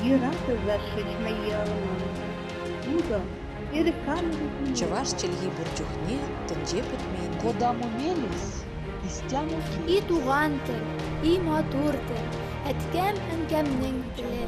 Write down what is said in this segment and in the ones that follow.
Юратӑр Чӑваш чӗлхи пур чухне тӗнче пӗтмен. Кодамо мелесь, истямо И туган тел, и матур тел, әткәм-әнкәмнең теле.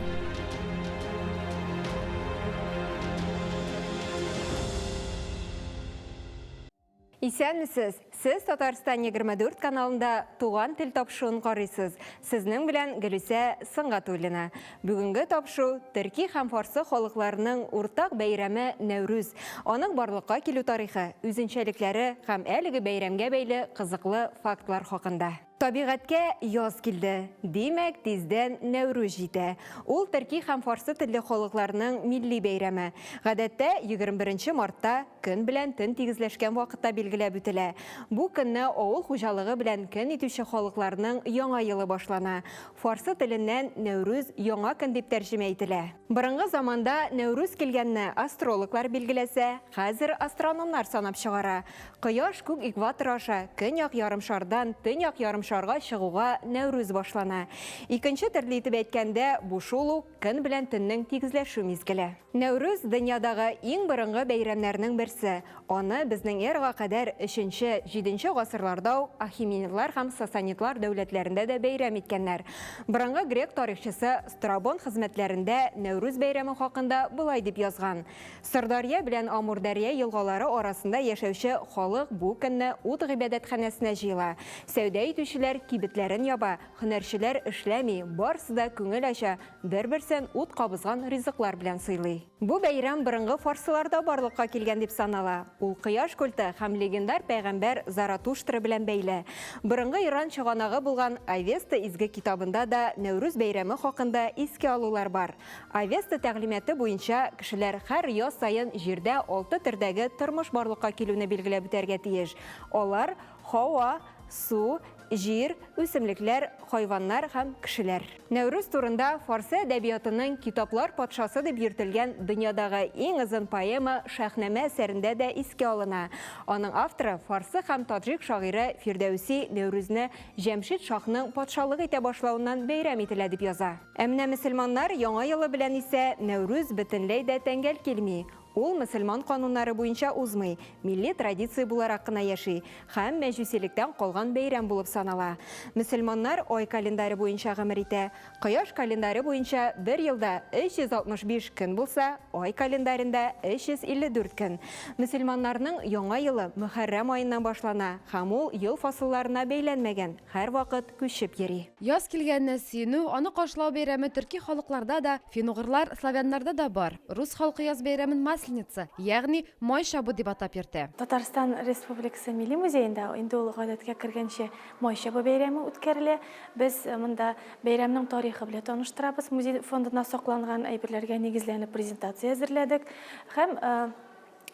Исәнмесез! Сез Татарстан 24 каналында Туган тел тапшыруын карыйсыз. Сезнең белән Гөлүсә Сөнгатуллина. Бүгенге тапшыру төрки һәм фарсы халыкларының уртак бәйрәме Нәүрүз, аның барлыкка килү тарихы, үзенчәлекләре һәм әлеге бәйрәмгә бәйле кызыклы фактлар хакында. Табигатькә яз килде. Димәк, тиздән Нәүрүз җитә. Ул төрки һәм фарсы телле халыкларның милли бәйрәме. Гадәттә, 21 мартта, көн белән төн тигезләшкән вакытта билгеләп үтелә. Бу көнне авыл хуҗалыгы белән көн итүче халыкларның яңа елы башлана. Фарсы теленнән Нәүрүз яңа көн дип тәрҗемә ителә. Борынгы заманда Нәүрүз килгәнне астрологлар билгеләсә, хәзер астрономнар санап чыгара. Кояш күк экваторы аша көньяк ярымшардан төньяк ярымшарга чыгуга Нәүрүз башлана. Икенче төрле итеп әйткәндә, бу шул ук көн белән төннең тигезләшү мизгеле. Нәүрүз, дөньядагы иң борынгы бәйрәмнәрнең берсе. Аны безнең эрага кадәр өченче, җиденче гасырларда ук Ахеменидлар һәм Сасанидлар дәүләтләрендә дә бәйрәм иткәннәр. Борынгы грек тарихчысы Страбон хезмәтләрендә Нәүрүз бәйрәме хакында болай дип язган, Сырдарья белән Амурдәрья елгалары арасында яшәүче халык бу көнне ут гыйбадәтханәсенә җыела. Сәүдә итүчеләр кибетләрен яба, һөнәрчеләр эшләми, барысы да күңел ача, бер-берсен ут кабызган ризыклар белән сыйлый. Бу бәйрәм борынгы фарсыларда барлыкка килгән дип санала. Ул кояш культы һәм легендар пәйгамбәр Заратуштра белән бәйле. Борынгы Иран чыганагы булган Авеста изге китабында да Нәүрүз бәйрәме хакында искә алулар бар. Авеста тәгълиматы буенча, кешеләр һәр яз саен Җирдә алты төрдәге тормыш барлыкка килүне билгеләп үтәргә тиеш. Алар, һава, су, җир, үсемлекләр, хайваннар һәм кешеләр. Нәүрүз турында фарсы әдәбиятының китаплар патшасы дип йөртелгән дөньядагы иң озын поэма Шаһнамә әсәрендә дә искә алына. Аның авторы, фарсы һәм таджик шагыйре Фирдәүси Нәүрүзне Җәмшид шаһның патшалык итә башлавыннан бәйрәм ителә дип яза. Ә менә мөселманнар Яңа елы белән исә Нәүрүз бөтенләй дә тәңгәл килми. Ул мөселман кануннары буенча узмый, милли традиция буларак кына яши һәм мәҗүсилектән калган бәйрәм булып санала. Мөселманнар ай календаре буенча гомер итә. Кояш календаре буенча бер елда 365 көн булса, ай календаренда 354 көн. Мөселманнарның Яңа елы Мөхәррәм аеннан башлана һәм ул ел фасылларына бәйләнмәгән, һәрвакыт күчеп йөри. Яз килгәненә сөенү, аны каршылау бәйрәме төрки халыкларда да, фин-угырлар, славяннарда да бар. Рус халкы яз бәйрәмен Масленица, ягъни Май чабу дип атап йөртә. Татарстан Республикасы Милли музеенда инде ул гадәткә кергәнчә Май чабу бәйрәме үткәрелә. Без монда бәйрәмнең тарихы белән таныштырабыз. Музей фондында сакланган әйберләргә нигезләнеп презентация әзерләдек һәм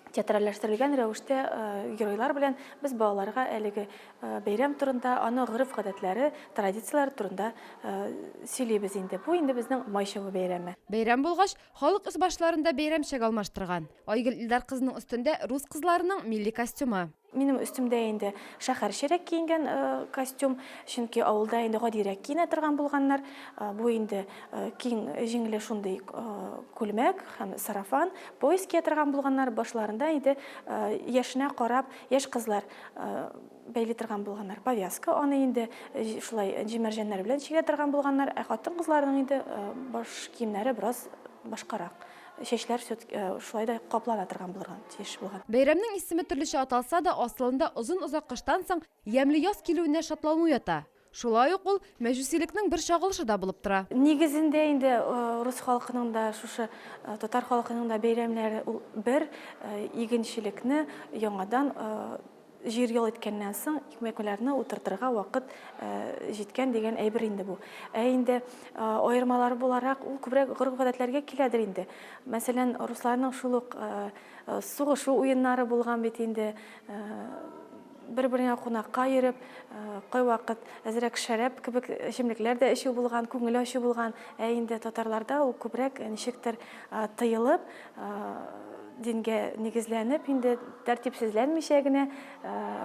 Театральләштерелгән рәвештә геройлар белән без балаларга әлеге бәйрәм турында, аның гореф-гадәтләре, традицияләре турында сөйлибез инде. Бу инде безнең Май чабу бәйрәме. Бәйрәм булгач, халык өс-башларын да бәйрәмчәгә алмаштырган. Айгөл Илдар кызының өстендә рус кызларының милли костюмы. Минем өстемдә инде шәһәрчәрәк киенгән костюм, чөнки авылда инде гадирәк киенә торган булганнар. Бу инде киң җиңле шундый күлмәк һәм сарафан, пояс кия торган булганнар. Башларында инде яшенә карап яшь кызлар бәйли торган булганнар. Повязка, аны инде шулай энҗе-мәрҗәннәр белән чигә торган булганнар. Ә хатын-кызларның инде баш киемнәре бераз башкарак. Чәчләр шулай да каплана торган булырга тиеш булган. Бәйрәмнең исеме төрлечә аталса да, асылында озын-озак кыштан соң ямьле яз килүенә шатлану ята. Шулай ук ул мәҗүсилекнең бер чагылышы да булып тора. Нигезендә инде рус халкының да, шушы татар халкының да бәйрәмнәре ул бер, игенчелекне яңадан Җир ял иткәннән соң икмәкләрне утыртырга вакыт җиткән дигән әйбер инде бу. Ә инде аермалары буларак, ул күбрәк гореф-гадәтләргә киләдер инде. Мәсәлән, русларның шул ук сугышу уеннары булган бит инде. Бер-береңә кунакка йөреп, кайвакыт әзрәк шәраб кебек эчемлекләр дә эчү булган, күңел ачу булган. Ә инде татарларда ул күбрәк ничектер тыелып, Дингә нигезләнеп, инде тәртипсезләнмичә генә,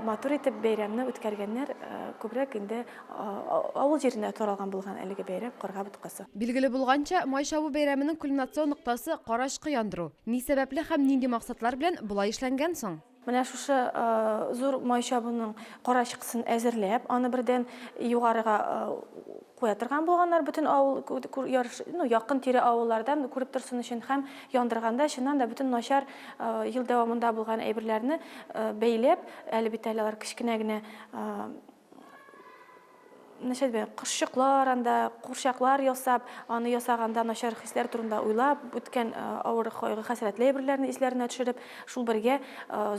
матур итеп бәйрәмне үткәргәннәр. Күбрәк инде авыл җирендә таралган булган әлеге бәйрәм, карга боткасы. Билгеле булганча, Май чабу бәйрәменең кульминацион ноктасы, карачкы яндыру. Ни сәбәпле һәм нинди максатлар белән болай эшләнгән соң? Менә шушы зур май чабуның карачкысын әзерләп, аны бердән югарыга куя торган булганнар, бөтен авыл, ну, якын тирә авыллардан күреп торсын өчен һәм яндырганда чыннан да бөтен начар ел дәвамында булган әйберләрне бәйләп, әле бит әле алар кечкенә генә Нәрсә дип, кошчыклар анда, курчаклар ясап, аны ясаганда начар хисләр турында уйлап, үткән авыр кайгы-хәсрәтле әйберләрне исләренә төшереп, шул бергә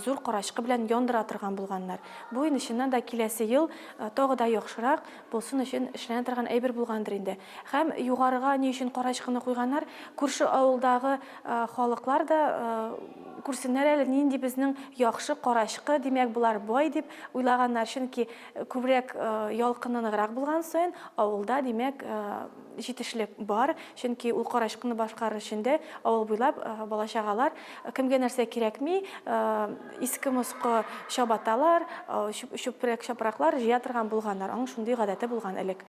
зур карачкы белән яндыра торган булганнар. Бу инде чыннан да киләсе ел тагы да яхшырак булсын өчен эшләнә торган әйбер булгандыр инде. Һәм югарыга ни өчен карачкыны куйганнар? Күрше авылдагы халыклар да күрсеннәр әле, нинди безнең яхшы карачкы, димәк, болар бай дип уйлаганнар, чөнки Күбрәк ялкыны ныграк булган саен, авылда, димәк, җитешлек бар, чөнки ул карачкыны башкарыр өчен дә авыл буйлап бала-чагалар кемгә нәрсә кирәкми, иске-москы чабаталар, чүпрәк-чапраклар җыя торган булганнар. Аның шундый гадәте булган элек.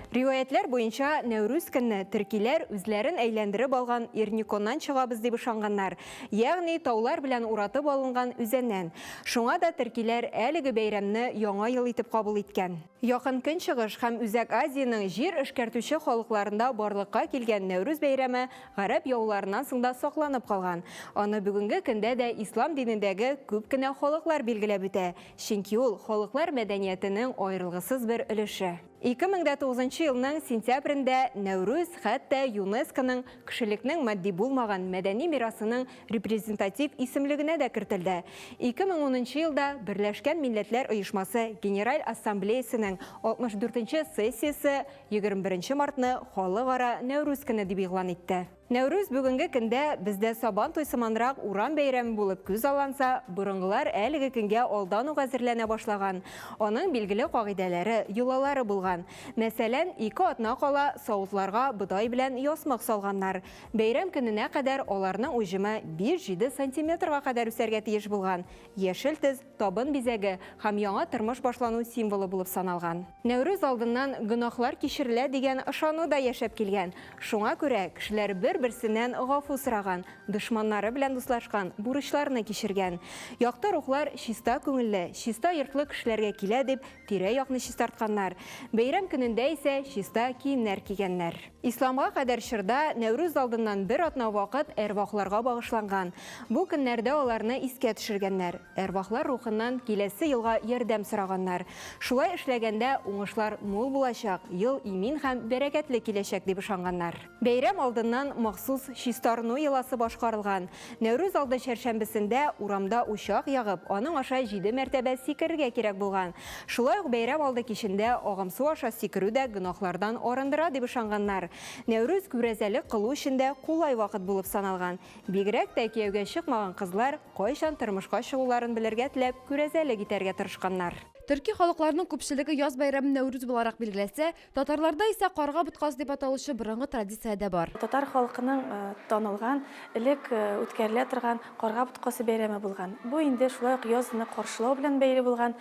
Риваятьләр буенча, Нәүрүз көнне төркиләр үзләрен әйләндереп алган Ирниконнан чыгабыз дип ышанганнар, ягъни таулар белән уратып алынган үзәннән. Шуңа да төркиләр әлеге бәйрәмне Яңа ел итеп кабул иткән. Якын Көнчыгыш һәм Үзәк Азиянең җир эшкәртүче халыкларында барлыкка килгән Нәүрүз бәйрәме гарәп яуларыннан соң да сакланып калган. Аны бүгенге көндә дә ислам динендәге күп кенә халыклар билгеләп үтә, чөнки ул, халыклар мәдәниятенең аерылгысыз бер өлеше. 2009 елның сентябрендә Нәүрүз хәтта ЮНЕСКОның Кешелекнең матди булмаган мәдәни мирасының репрезентатив исемлегенә дә кертелде. 2010 елда Берләшкән Милләтләр Оешмасы Генераль Ассамблеясенең 64 нче сессиясе 21 мартны Халыкара Нәүрүз көне дип игълан итте. Нәүрүз бүгенге көндә бездә Сабан туй сыманрак урам бәйрәме булып күз алланса, борынгылар әлеге көнгә алдан ук әзерләнә башлаган. Аның билгеле кагыйдәләре, йолалары булган. Мәсәлән, ике атна кала савытларга бодай белән ясмык салганнар. Бәйрәм көненә кадәр аларның уҗымы биш-җиде сантиметрга кадәр үсәргә тиеш булган. Яшел төс табын бизәге һәм яңа тормыш башлану символы булып саналган. Нәүрүз алдыннан гөнаһлар кичерелә дигән ышану да яшәп килгән. Шуңа күрә кешеләр бер-берсеннән гафу сораган, дошманнары белән дуслашкан, бурычларны кичергән. Якты рухлар чиста күңелле, чиста йортлы кешеләргә килә дип, тирә-якны чистартканнар. Бәйрәм көнендә исә чиста киемнәр кигәннәр. Исламга кадәр чорда Нәүрүз алдыннан бер атна вакыт әрвахларга багышланган. Бу көннәрдә аларны искә төшергәннәр, әрвахлар рухыннан киләсе елга ярдәм сораганнар. Шулай эшләгәндә уңышлар мул булачак, ел имин һәм бәрәкәтле киләчәк дип ышанганнар. Бәйрәм алдыннан махсус чистарыну йоласы башкарылган. Нәүрүз алды чәршәмбесендә урамда учак ягып, аның аша җиде мәртәбә сикерергә кирәк булган. Шулай ук бәйрәм алды кичендә агымсу аша сикерү дә гөнаһлардан арындыра дип ышанганнар. Нәүрүз күрәзәлек кылу өчен дә кулай вакыт булып саналган. Бигрәк тә кияүгә чыкмаган кызлар кайчан тормышка чыгуларын белергә теләп күрәзәлек итәргә тырышканнар. Төрки халыкларның күпчелеге яз бәйрәмен Нәүрүз буларак билгеләсә, Татарларда исә карга боткасы дип аталучы борынгы традиция дә бар. Татар халкының танылган, элек үткәрелә торган Карга боткасы бәйрәме булган. Бу инде шулай ук язны каршылау белән бәйле булган.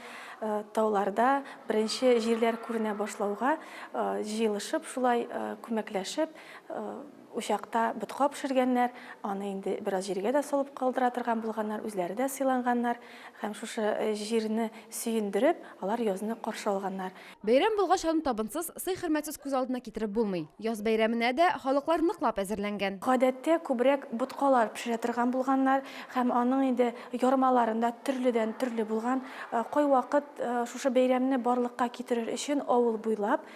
Тауларда беренче җирләр күренә башлауга җыелышып шулай күмәкләшеп учакта ботка пешергәннәр, аны инде бераз җиргә дә салып калдыра торган булганнар, үзләре дә сыйланганнар һәм шушы җирне сөендереп, алар язны каршы алганнар. Бәйрәм булгач, аны табынсыз, сый-хөрмәтсез күз алдына китереп булмый. Яз бәйрәменә дә халыклар ныклап әзерләнгән. Гадәттә, күбрәк боткалар пешерә торган булганнар һәм аның инде ярмаларын да төрледән төрле булган. Кайвакыт шушы бәйрәмне барлыкка китерер өчен авыл буйлап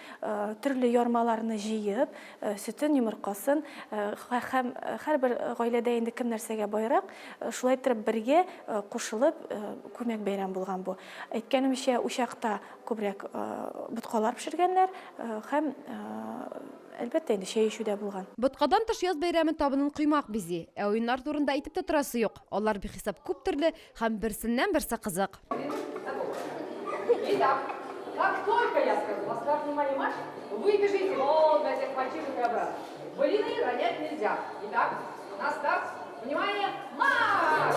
төрле ярмаларны җыеп, сөтен, йомыркасын һәм һәрбер гаиләдә инде кем нәрсәгә байрак, шулай иттереп бергә кушылып күмәк бәйрәм булган бу. Әйткәнемчә, учакта Күбрәк боткалар пешергәннәр һәм, әлбәттә инде, чәй эчү дә булган. Боткадан тыш яз бәйрәме табынын коймак бизи. Ә уеннар турында әйтеп тә торасы юк. Алар бихисап күп төрле һәм берсеннән-берсе кызык. Как только я скажу на старт, внимание, марш, вы бежите вон на всех мальчишек и обратно. Блины ронять нельзя. Итак, на старт, внимание, марш!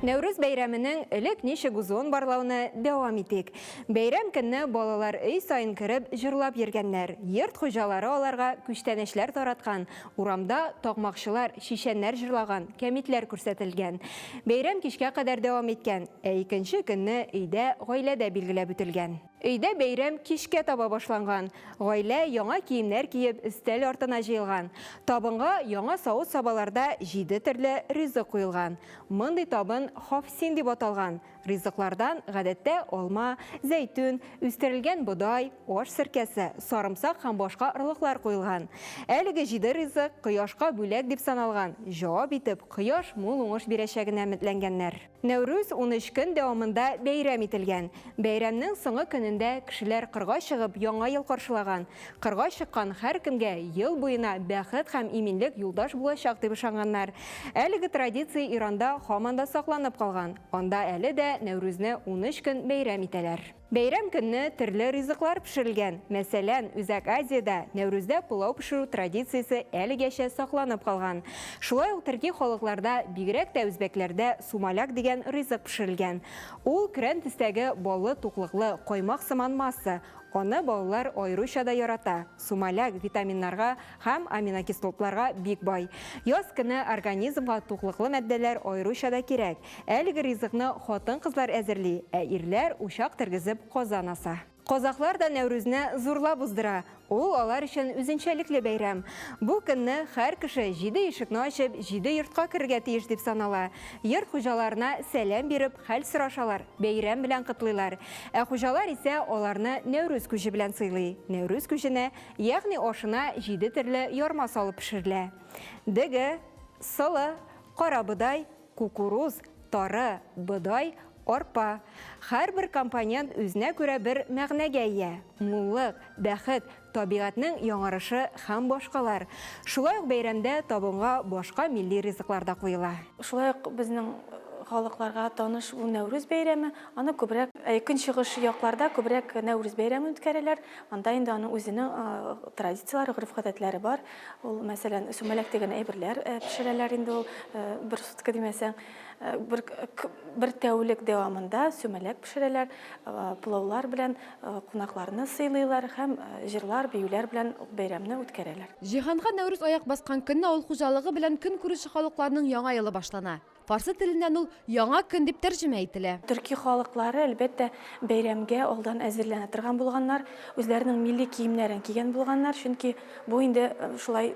Нәүрүз бәйрәменең элек ничек узуын барлауны дәвам итик. Бәйрәм көнне балалар өй саен кереп җырлап йөргәннәр. Йорт хуҗалары аларга күчтәнәчләр тараткан, урамда такмакчылар, чичәннәр җырлаган, кәмитләр күрсәтелгән. Бәйрәм кичкә кадәр дәвам иткән, ә икенче көнне өйдә гаиләдә билгеләп үтелгән. Өйдә бәйрәм кичкә таба башланган. Гаилә яңа киемнәр киеп өстәл артына җыелган. Табынга яңа савыт-сабаларда җиде төрле ризык куелган. Мондый табын хафсин дип аталган. Ризыклардан, гадәттә, алма, зәйтүн, үстерелгән бодай, аш серкәсе, сарымсак һәм башка орлыклар куелган. Әлеге җиде ризык кояшка бүләк дип саналган. Җавап итеп, кояш мул уңыш бирәчәгенә өметләнгәннәр. Нәүрүз 13 көн дәвамында бәйрәм ителгән. Бәйрәмнең соңгы көнендә кешеләр кырга чыгып Яңа ел каршылаган. Кырга чыккан һәркемгә ел буена бәхет һәм иминлек юлдаш булачак дип ышанганнар. Әлеге традиция Иранда һаман да сакланып калган. Анда әле дә Нәүрүзне 13 көн бәйрәм итәләр. Бәйрәм көнне төрле ризыклар пешерелгән. Мәсәлән, Үзәк Азиядә Нәүрүздә пылау пешерү традициясе әлегәчә сакланып калган. Шулай ук төрки халыкларда, бигрәк тә үзбәкләрдә сумаляк дигән ризык пешерелгән. Ул көрән төстәге баллы туклыклы каймак сыман масса. Аны балалар аеруча да ярата. Сумаляк витаминнарга һәм аминокислотларга бик бай. Яз көне организмга туклыклы матдәләр аеруча да кирәк. Әлеге ризыкны хатын-кызлар әзерли, ә ирләр учак тергезеп казан аса. Казахлар да Нәүрүзне зурлап уздыра. Ул алар өчен үзенчәлекле бәйрәм. Бу көнне һәр кеше җиде ишекне ачып, җиде йортка керергә тиеш дип санала. Йорт хуҗаларына сәлам биреп, хәл сорашалар, бәйрәм белән котлыйлар. Ә хуҗалар исә аларны Нәүрүз күҗе белән сыйлый. Нәүрүз күҗенә, ягъни ашына җиде төрле ярма салып пешерелә. Дөге, солы, карабодай, кукуруз, тары, бодай, арпа. Һәрбер компонент үзенә күрә бер мәгънәгә ия, муллык, бәхет, табигатьнең яңарышы һәм башкалар. Шулай ук бәйрәмдә табынга башка милли ризыклар да куела. Шулай ук безнең халыкларга таныш ул Нәүрүз бәйрәме. Аны күбрәк көнчыгыш якларда күбрәк Нәүрүз бәйрәмен үткәрәләр. Анда инде аның үзенең традицияләре, гореф-гадәтләре бар. Ул, мәсәлән, сүмәләк дигән әйберләр пешерәләр инде ул, бер сутка димәсәң, бер бер тәүлек дәвамында сүмәләк пешерәләр, пылаулар белән кунакларны сыйлыйлар һәм җырлар, биюләр белән бәйрәмне үткәрәләр. Җиһанга Нәүрүз аяк баскан көнне авыл хуҗалыгы белән көн күрүче халыкларның яңа елы башлана. Фарсы теленнән ул яңа көн дип тәрҗемә ителә. Төрки халыклары, әлбәттә, бәйрәмгә алдан әзерләнә торган булганнар, үзләренең милли киемнәрен кигән булганнар, чөнки бу инде шулай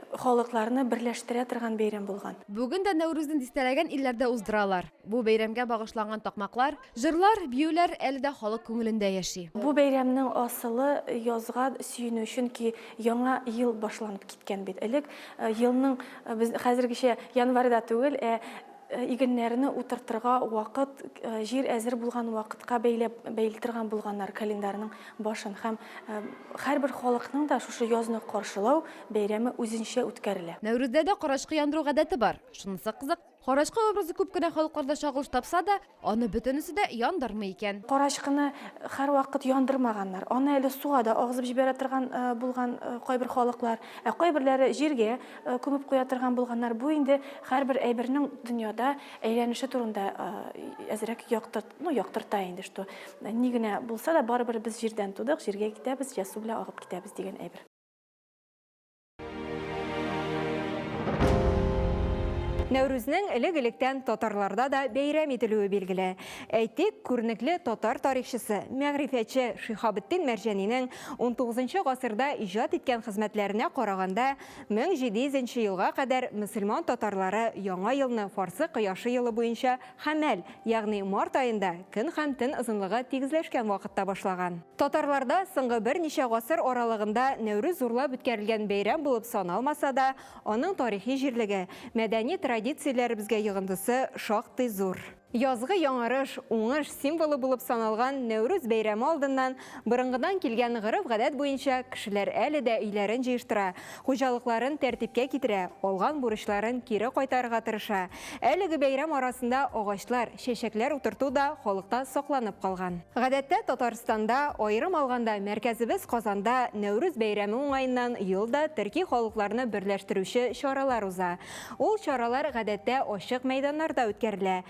халыкларны берләштерә торган бәйрәм булган. Бүген дә Нәүрүзне дистәләгән илләрдә уздыралар. Бу бәйрәмгә багышланган такмаклар, җырлар, биюләр әле дә халык күңелендә яши. Бу бәйрәмнең асылы язга сөенү, чөнки яңа ел башланып киткән бит. Элек елның без хәзергечә январьда түгел, ә игеннәрне утыртырга вакыт, җир әзер булган вакытка бәйләп бәйли торган булганнар календарьның башын. Һәм һәрбер халыкның да шушы язны каршылау бәйрәме үзенчә үткәрелә. Нәүрүздә дә карачкы яндыру гадәте бар. Шунысы кызык, карачкы образы күп кенә халыкларда чагылыш тапса да, аны бөтенесе дә яндырмый икән. Карачкыны һәрвакыт яндырмаганнар. Аны әле суга да агызып җибәрә торган булган кайбер халыклар, ә кайберләре җиргә күмеп куя торган булганнар. Бу инде һәрбер әйбернең дөньяда әйләнеше турында әзрәк яктырт, ну, яктырта инде, что ни генә булса да, барыбер без җирдән тудык, җиргә китәбез, я су белән агып китәбез дигән әйбер. Нәүрүзнең элек-электән татарларда да бәйрәм ителүе билгеле. Әйтик, күренекле татар тарихчысы, мәгърифәтче Шиһабетдин Мәрҗанинең 19 гасырда иҗат иткән хезмәтләренә караганда, 1700 нче елга кадәр мөселман татарлары яңа елны фарсы кояшы елы буенча хәмәл, ягъни март аенда көн һәм төн озынлыгы тигезләшкән вакытта башлаган. Татарларда соңгы берничә гасыр аралыгында Нәүрүз зурлап үткәрелгән бәйрәм булып саналмаса да, аның тарихи җирлеге, мәдәни традицияләребезгә йогынтысы шактый зур. Язгы яңарыш, уңыш символы булып саналган Нәүрүз бәйрәме алдыннан борынгыдан килгән гореф-гадәт буенча кешеләр әле дә өйләрен җыештыра, хуҗалыкларын тәртипкә китерә, алган бурычларын кире кайтарырга тырыша. Әлеге бәйрәм арасында агачлар, чәчәкләр утырту да халыкта сакланып калган. Гадәттә Татарстанда, аерым алганда мәркәзебез Казанда Нәүрүз бәйрәме уңаеннан ел да төрки халыкларны берләштерүче чаралар уза. Ул чаралар гадәттә ачык мәйданнарда үткәрелә.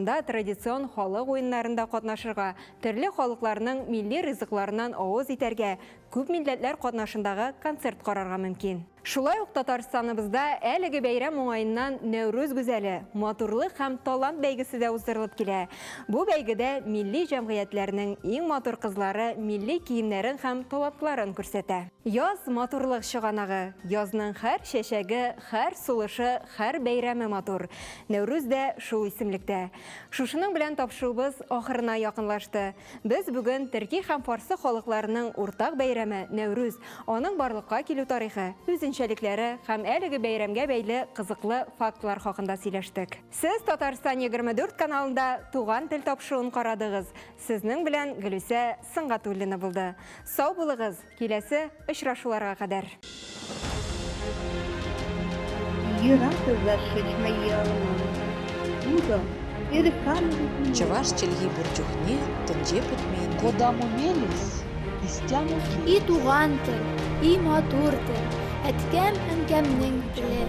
Анда традицион халык уеннарында катнашырга, төрле халыкларның милли ризыкларыннан авыз итәргә, күп милләтләр катнашындагы концерт карарга мөмкин. Шулай ук Татарстаныбызда әлеге бәйрәм уңаеннан Нәүрүз гүзәле, матурлык һәм талант бәйгесе дә уздырылып килә. Бу бәйгедә милли җәмгыятьләрнең иң матур кызлары милли киемнәрен һәм талантларын күрсәтә. Яз, матурлык чыганагы. Язның һәр чәчәге, һәр сулышы, һәр бәйрәме матур. Нәүрүз дә шул исемлектә. Шушының белән тапшыруыбыз ахырына якынлашты. Без бүген төрки һәм фарсы халыкларының уртак бәйрәме Нәүрүз, аның барлыкка килү тарихы, үзенчәлекләре һәм әлеге бәйрәмгә бәйле кызыклы фактлар хакында сөйләштек. Сез Татарстан 24 каналында Туган тел тапшыруын карадыгыз. Сезнең белән Гөлүсә Сөнгатуллина булды. Сау булыгыз, киләсе очрашуларга кадәр. Чӑваш чӗлхи пур чухне тӗнче пӗтмен. Кодамо мелесь, истямо И туган тел, и матур тел, әткәм-әнкәмнең теле.